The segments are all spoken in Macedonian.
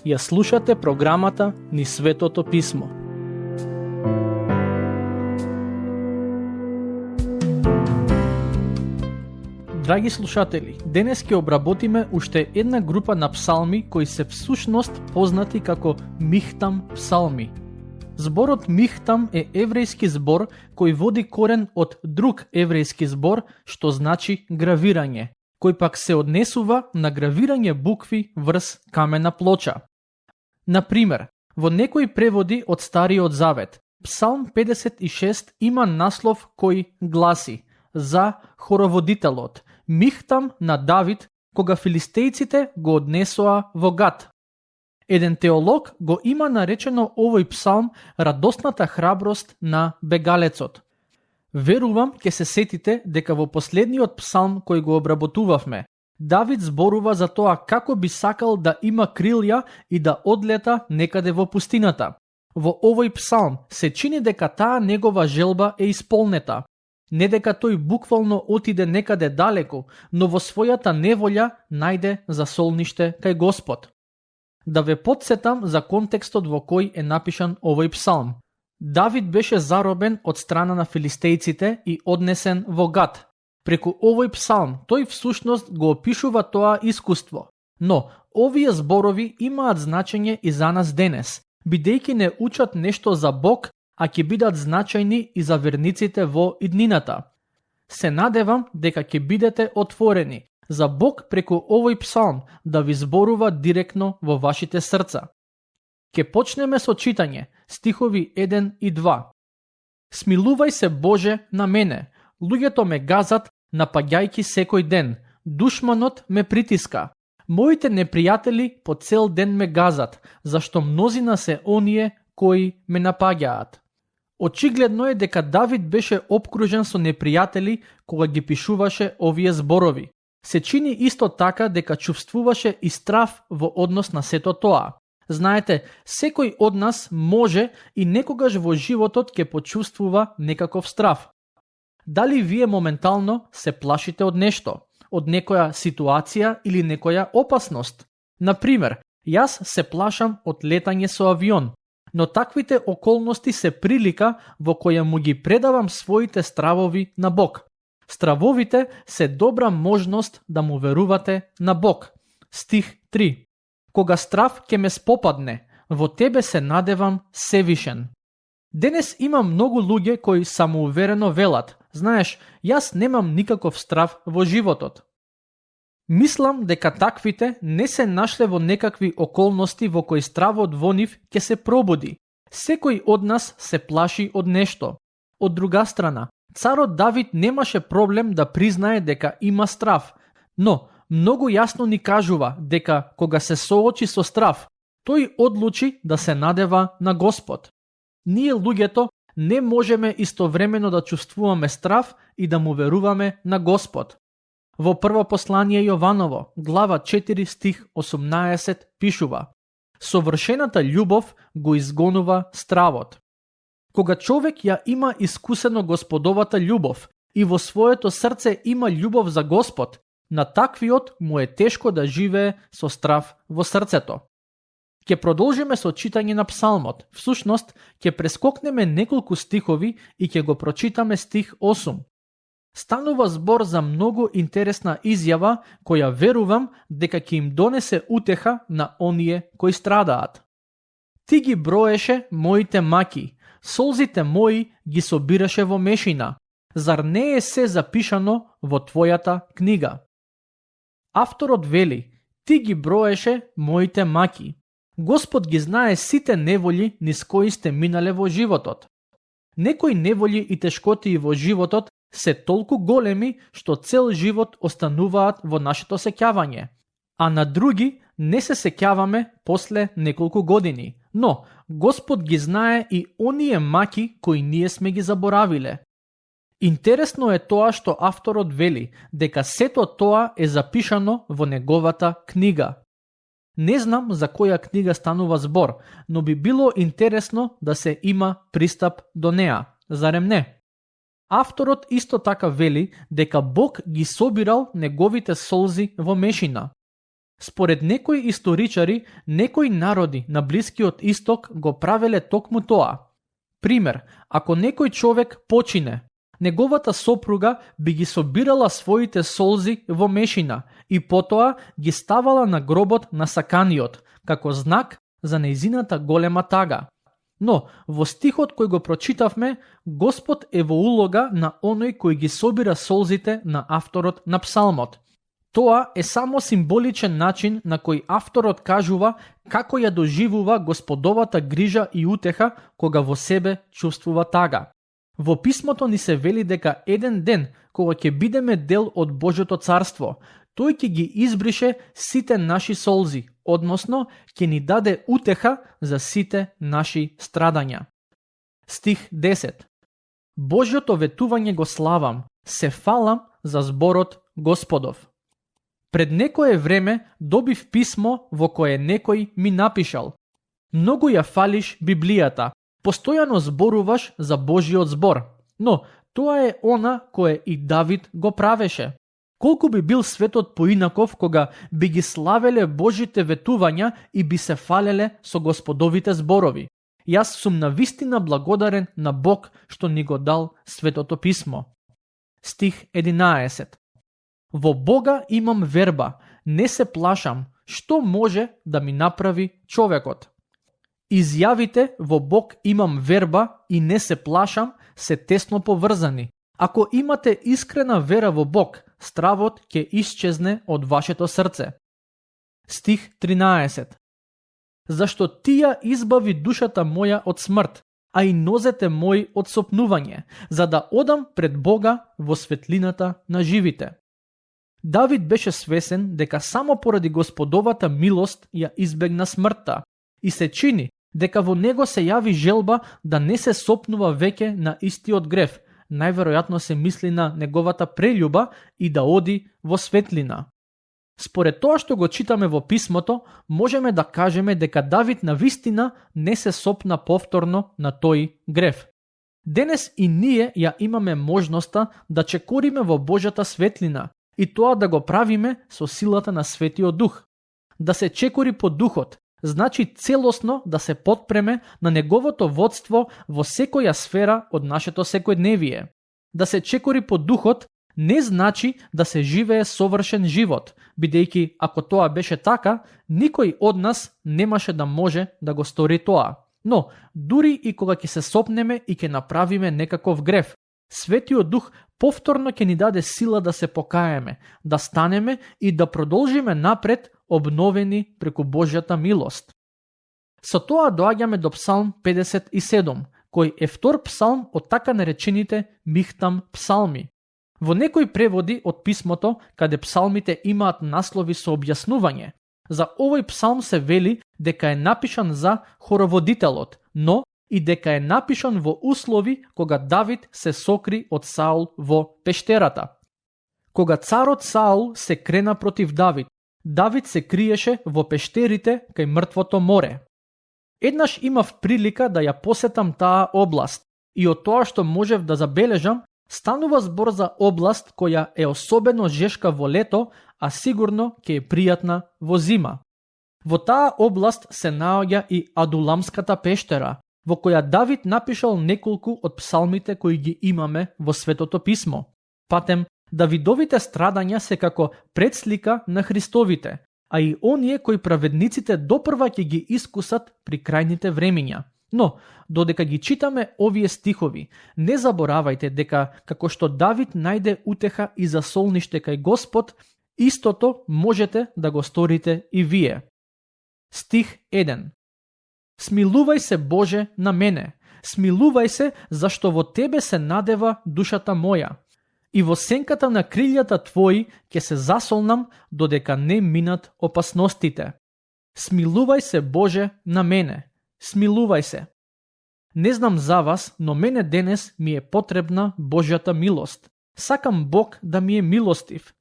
Ја слушате програмата Низ Светото Писмо. Драги слушатели, денес ќе обработиме уште една група на псалми кои се всушност познати како Михтам псалми. Зборот Михтам е еврејски збор кој води корен од друг еврејски збор што значи гравирање, кој пак се однесува на гравирање букви врз камена плоча. Например, во некои преводи од Стариот Завет, Псалм 56 има наслов кој гласи за хороводителот, Михтам на Давид, кога филистејците го однесоа во Гат. Еден теолог го има наречено овој псалм радосната храброст на бегалецот. Верувам ќе се сетите дека во последниот псалм кој го обработувавме, Давид зборува за тоа како би сакал да има крилја и да одлета некаде во пустината. Во овој псалм се чини дека таа негова желба е исполнета. Не дека тој буквално отиде некаде далеку, но во својата неволја најде засолниште кај Господ. Да ве потсетам за контекстот во кој е напишан овој псалм. Давид беше заробен од страна на филистејците и однесен во Гат. Преку овој псалм тој всушност го опишува тоа искуство. Но овие зборови имаат значење и за нас денес, бидејќи не учат нешто за Бог, а ќе бидат значајни и за верниците во иднината. Се надевам дека ќе бидете отворени за Бог преку овој псалм да ви зборува директно во вашите срца. Ке почнеме со читање, стихови 1 и 2. Смилувај се, Боже, на мене. Луѓето ме газат, напаѓајки секој ден. Душманот ме притиска. Моите непријатели по цел ден ме газат, зашто мнозина се оние кои ме напаѓаат. Очигледно е дека Давид беше опкружен со непријатели кога ги пишуваше овие зборови. Се чини исто така дека чувствуваше и страв во однос на сето тоа. Знаете, секој од нас може и некогаш во животот ќе почувствува некаков страв. Дали вие моментално се плашите од нешто, од некоја ситуација или некоја опасност? Например, јас се плашам од летање со авион, но таквите околности се прилика во која му ги предавам своите стравови на Бог. Стравовите се добра можност да му верувате на Бог. Стих 3. Кога страв ќе ме спопадне, во тебе се надевам Севишен. Денес има многу луѓе кои самоуверено велат: знаеш, јас немам никаков страв во животот. Мислам дека таквите не се нашле во некакви околности во кои стравот во нив ќе се пробуди. Секој од нас се плаши од нешто. Од друга страна, царот Давид немаше проблем да признае дека има страв, но многу јасно ни кажува дека кога се соочи со страв, тој одлучи да се надева на Господ. Ние луѓето не можеме истовремено да чувствуваме страв и да му веруваме на Господ. Во прво послание Јованово, глава 4 стих 18 пишува: Совршената љубов го изгонува стравот. Кога човек ја има искусено Господовата љубов и во своето срце има љубов за Господ, на таквиот му е тешко да живее со страв во срцето. Ќе продолжиме со читање на псалмот. Всушност, ќе прескокнеме неколку стихови и ќе го прочитаме стих 8. Станува збор за многу интересна изјава која верувам дека ќе им донесе утеха на оние кои страдаат. Ти ги броеше моите маки, солзите мои ги собираше во мешина. Зар не е се запишано во твојата книга? Авторот вели: ти ги броеше моите маки. Господ ги знае сите неволји низ кои сте минале во животот. Некои неволји и тешкотии во животот се толку големи што цел живот остануваат во нашето сеќавање, а на други не се сеќаваме после неколку години. Но Господ ги знае и оние маки кои ние сме ги заборавиле. Интересно е тоа што авторот вели дека сето тоа е запишано во неговата книга. Не знам за која книга станува збор, но би било интересно да се има пристап до неа, зарем не? Авторот исто така вели дека Бог ги собирал неговите солзи во мешина. Според некои историчари, некои народи на Блискиот Исток го правеле токму тоа. Пример, ако некој човек почине, неговата сопруга би ги собирала своите солзи во мешина и потоа ги ставала на гробот на саканиот, како знак за нејзината голема тага. Но, во стихот кој го прочитавме, Господ е во улога на оној кој ги собира солзите на авторот на псалмот. Тоа е само символичен начин на кој авторот кажува како ја доживува Господовата грижа и утеха кога во себе чувствува тага. Во писмото ни се вели дека еден ден, кога ќе бидеме дел од Божјото царство, тој ќе ги избрише сите наши солзи, односно ќе ни даде утеха за сите наши страдања. Стих 10. Божјото ветување го славам, се фалам за зборот Господов. Пред некое време добив писмо во кое некој ми напишал: многу ја фалиш Библијата, постојано зборуваш за Божиот збор, но тоа е она кое и Давид го правеше. Колку би бил светот поинаков кога би ги славеле Божите ветувања и би се фалеле со Господовите зборови. Јас сум навистина благодарен на Бог што ни го дал Светото писмо. Стих 11. Во Бога имам верба, не се плашам, што може да ми направи човекот. Изјавите во Бог имам верба и не се плашам се тесно поврзани. Ако имате искрена вера во Бог, стравот ќе исчезне од вашето срце. Стих 13. Зашто ти ја избави душата моја од смрт, а и нозете мои од сопнување, за да одам пред Бога во светлината на живите. Давид беше свесен дека само поради Господовата милост ја избегна смртта и се чини дека во него се јави желба да не се сопнува веќе на истиот грев, најверојатно се мисли на неговата прељуба и да оди во светлина. Според тоа што го читаме во писмото, можеме да кажеме дека Давид навистина не се сопна повторно на тој грев. Денес и ние ја имаме можноста да чекориме во Божјата светлина и тоа да го правиме со силата на Светиот Дух. Да се чекори по Духот значи целосно да се потпреме на неговото водство во секоја сфера од нашето секојдневие. Да се чекори по Духот не значи да се живее совршен живот, бидејќи ако тоа беше така, никој од нас немаше да може да го стори тоа. Но, дури и кога ќе се сопнеме и ќе направиме некаков грев, Светиот Дух повторно ќе ни даде сила да се покаеме, да станеме и да продолжиме напред обновени преку Божјата милост. Со тоа доаѓаме до Псалм 57, кој е втор псалм од така наречените Михтам псалми. Во некои преводи од писмото, каде псалмите имаат наслови со објаснување, за овој псалм се вели дека е напишан за хороводителот, но и дека е напишан во услови кога Давид се сокри од Саул во пештерата. Кога царот Саул се крена против Давид, Давид се криеше во пештерите кај мртвото море. Еднаш имав прилика да ја посетам таа област и од тоа што можев да забележам, станува збор за област која е особено жешка во лето, а сигурно ќе е пријатна во зима. Во таа област се наоѓа и Адуламската пештера, во која Давид напишал неколку од псалмите кои ги имаме во Светото писмо. Патем, Давидовите страдања се како предслика на Христовите, а и оние кои праведниците допрва ќе ги искусат при крајните времиња. Но, додека ги читаме овие стихови, не заборавајте дека како што Давид најде утеха и засолниште кај Господ, истото можете да го сторите и вие. Стих 1. Смилувај се, Боже, на мене. Смилувај се, зашто во Тебе се надева душата моја. И во сенката на крилјата Твои ќе се засолнам додека не минат опасностите. Смилувај се, Боже, на мене. Смилувај се. Не знам за вас, но мене денес ми е потребна Божјата милост. Сакам Бог да ми е милостив.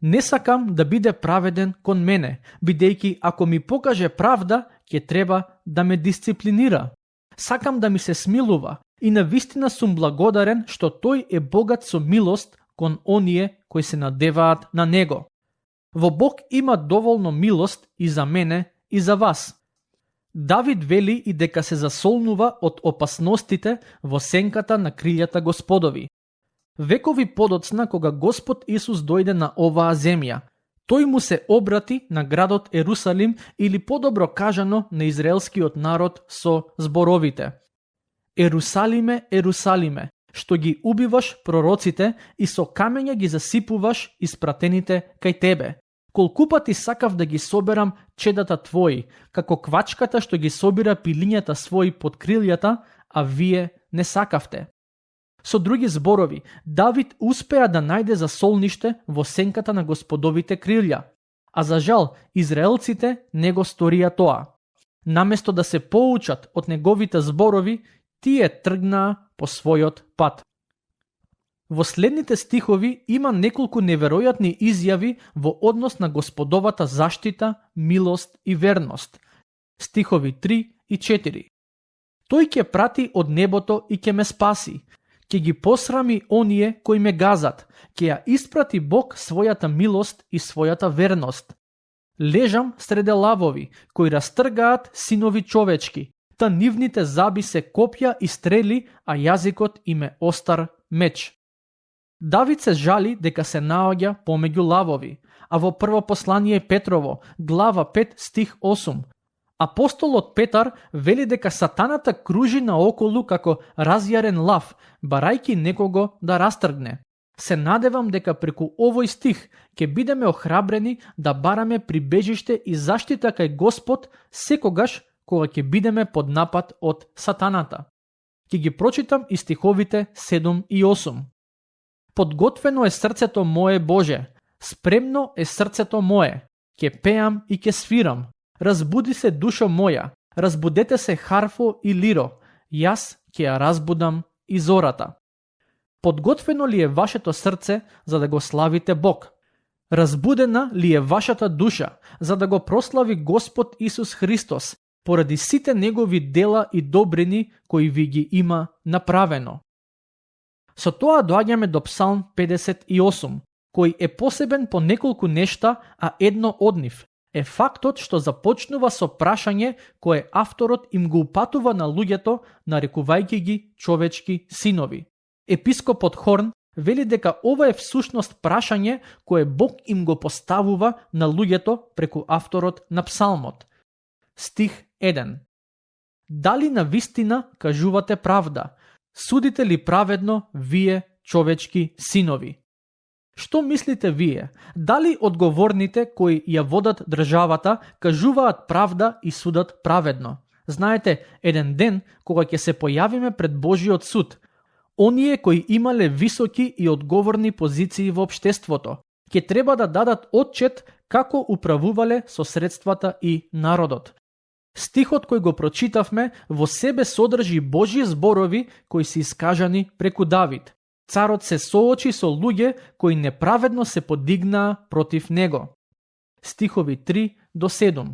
Не сакам да биде праведен кон мене, бидејќи ако ми покаже правда, ќе треба да ме дисциплинира. Сакам да ми се смилува и навистина сум благодарен што тој е богат со милост кон оние кои се надеваат на него. Во Бог има доволно милост и за мене и за вас. Давид вели и дека се засолнува од опасностите во сенката на крилјата Господови. Векови подоцна, кога Господ Исус дојде на оваа земја, тој му се обрати на градот Ерусалим или подобро кажано на израелскиот народ со зборовите: Ерусалиме, Ерусалиме, што ги убиваш пророците и со камења ги засипуваш испратените кај тебе. Колку пати сакав да ги соберам чедата твои, како квачката што ги собира пилињата своји под крилјата, а вие не сакавте. Со други зборови, Давид успеа да најде засолниште во сенката на Господовите крилја, а за жал, израелците не го сторија тоа. Наместо да се поучат од неговите зборови, тие тргнаа по својот пат. Во следните стихови има неколку неверојатни изјави во однос на Господовата заштита, милост и верност. Стихови 3 и 4. Тој ќе прати од небото и ќе ме спаси, ќе ги посрами оние кои ме газат, ќе ја испрати Бог својата милост и својата верност. Лежам среде лавови, кои растргаат синови човечки, та нивните заби се копја и стрели, а јазикот им е остар меч. Давид се жали дека се наоѓа помеѓу лавови, а во прво послание Петрово, глава 5, стих 8, апостолот Петар вели дека сатаната кружи наоколу како разјарен лав, барајки некого да растргне. Се надевам дека преку овој стих ќе бидеме охрабрени да бараме прибежиште и заштита кај Господ секогаш кога ќе бидеме под напад од сатаната. Ќе ги прочитам и стиховите 7 и 8. Подготвено е срцето мое, Боже, спремно е срцето мое, ќе пеам и ќе свирам. Разбуди се, душо моја, разбудете се харфо и лиро, јас ќе ја разбудам и зората. Подготвено ли е вашето срце за да го славите Бог? Разбудена ли е вашата душа за да го прослави Господ Исус Христос поради сите негови дела и добрини кои ви ги има направено? Со тоа доаѓаме до Псалм 58, кој е посебен по неколку нешта, а едно од нив е фактот што започнува со прашање кое авторот им го упатува на луѓето, нарекувајќи ги човечки синови. Епископот Хорн вели дека ова е всушност прашање кое Бог им го поставува на луѓето преку авторот на псалмот. Стих 1. Дали навистина кажувате правда? Судите ли праведно вие, човечки синови? Што мислите вие? Дали одговорните кои ја водат државата кажуваат правда и судат праведно? Знаете, еден ден кога ќе се појавиме пред Божиот суд, оние кои имале високи и одговорни позиции во општеството ќе треба да дадат отчет како управувале со средствата и народот. Стихот кој го прочитавме во себе содржи Божји зборови кои се искажани преку Давид. Царот се соочи со луѓе кои неправедно се подигнаа против него. Стихови 3 до 7.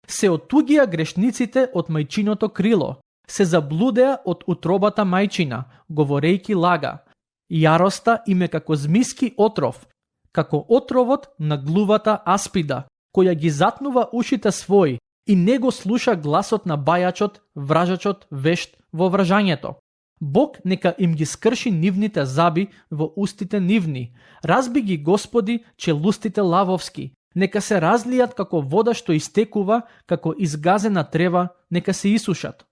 Се отугија грешниците од мајчиното крило, се заблудеа од утробата мајчина, говорејки лага. Јароста им е како змиски отров, како отровот на глувата аспида, која ги затнува ушите своји и не го слуша гласот на бајачот, вражачот, вешт во вражањето. Бог нека им ги скрши нивните заби во устите нивни. Разби ги, Господи, челустите лавовски. Нека се разлијат како вода што истекува, како изгазена трева, нека се исушат.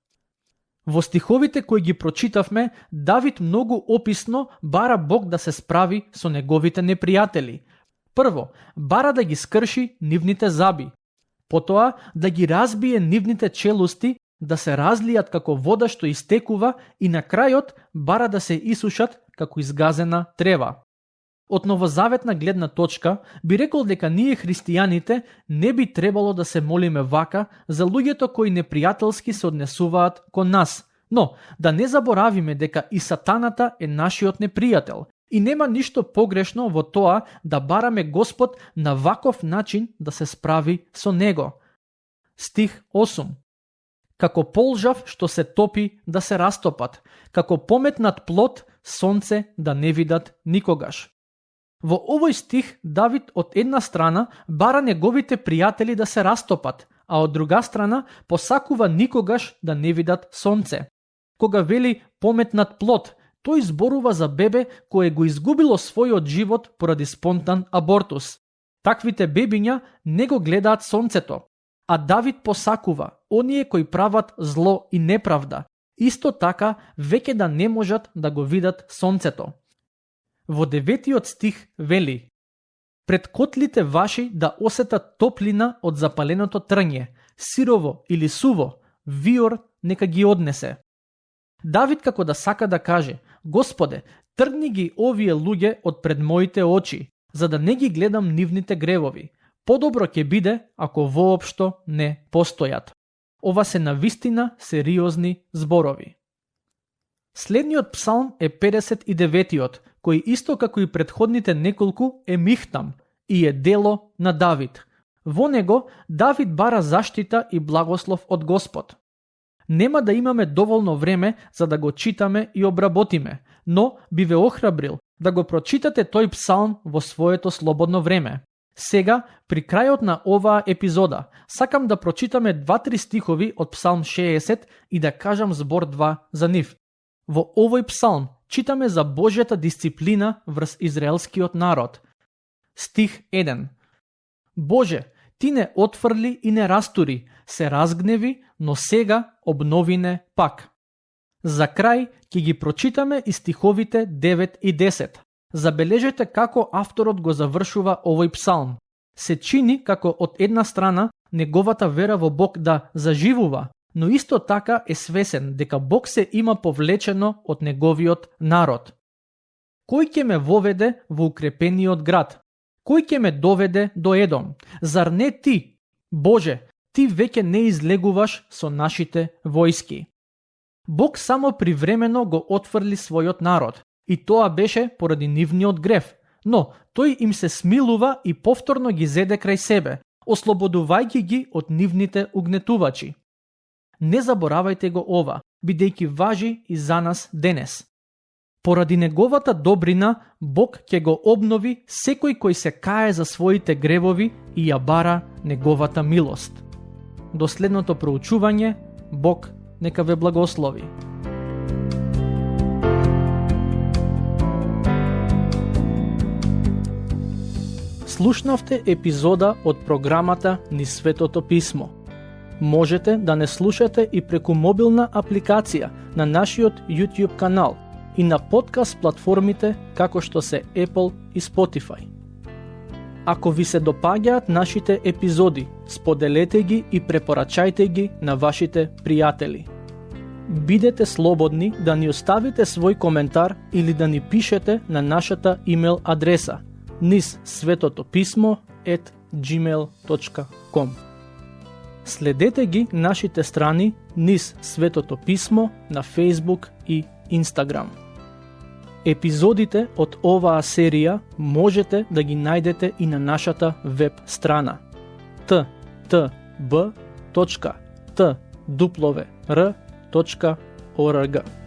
Во стиховите кои ги прочитавме, Давид многу описно бара Бог да се справи со неговите непријатели. Прво, бара да ги скрши нивните заби. Потоа, да ги разбие нивните челусти, да се разлијат како вода што истекува и на крајот бара да се исушат како изгазена трева. Од новозаветна гледна точка би рекол дека ние христијаните не би требало да се молиме вака за луѓето кои непријателски се однесуваат кон нас, но да не заборавиме дека и сатаната е нашиот непријател и нема ништо погрешно во тоа да бараме Господ на ваков начин да се справи со него. Стих 8. како полжав што се топи да се растопат, како пометнат плод сонце да не видат никогаш. Во овој стих Давид од една страна бара неговите пријатели да се растопат, а од друга страна посакува никогаш да не видат сонце. Кога вели пометнат плод, тој зборува за бебе кое го изгубило својот живот поради спонтан абортус. Таквите бебиња не го гледаат сонцето, а Давид посакува оние кои прават зло и неправда, исто така веќе да не можат да го видат сонцето. Во 9 стих вели: пред котлите ваши да осетат топлина од запаленото трње, сирово или суво, виор нека ги однесе. Давид како да сака да каже: Господе, тргни ги овие луѓе од пред моите очи, за да не ги гледам нивните гревови. Подобро ќе биде ако воопшто не постојат. Ова се навистина сериозни зборови. Следниот псалм е 59-тиот, кој исто како и претходните неколку е михтам и е дело на Давид. Во него Давид бара заштита и благослов од Господ. Нема да имаме доволно време за да го читаме и обработиме, но би ве охрабрил да го прочитате тој псалм во своето слободно време. Сега, при крајот на оваа епизода, сакам да прочитаме 2-3 стихови од псалм 60 и да кажам збор 2 за нив. Во овој псалм читаме за Божјата дисциплина врз израелскиот народ. Стих 1. Боже, ти не отфрли и не растури, се разгневи, но сега обновине пак. За крај ќе ги прочитаме и стиховите 9 и 10. Забележете како авторот го завршува овој псалм. Се чини како од една страна неговата вера во Бог да заживува, но исто така е свесен дека Бог се има повлечено од неговиот народ. Кој ќе ме воведе во укрепениот град? Кој ќе ме доведе до Едом? Зар не ти, Боже, ти веќе не излегуваш со нашите војски? Бог само привремено го отфрли својот народ, и тоа беше поради нивниот грев, но тој им се смилува и повторно ги зеде крај себе, ослободувајќи ги од нивните угнетувачи. Не заборавајте го ова, бидејќи важи и за нас денес. Поради неговата добрина, Бог ќе го обнови секој кој се кае за своите гревови и ја бара неговата милост. До следното проучување, Бог нека ве благослови. Слушнавте епизода од програмата Низ Светото Писмо. Можете да не слушате и преку мобилна апликација на нашиот YouTube канал и на подкаст платформите како што се Apple и Spotify. Ако ви се допаѓаат нашите епизоди, споделете ги и препорачајте ги на вашите пријатели. Бидете слободни да ни оставите свој коментар или да ни пишете на нашата имейл адреса nizsvetotopисmo@gmail.com. Следете ги нашите страни Низ Светото Писмо на Facebook и Instagram. Епизодите од оваа серија можете да ги најдете и на нашата веб страна ttb.twr.org.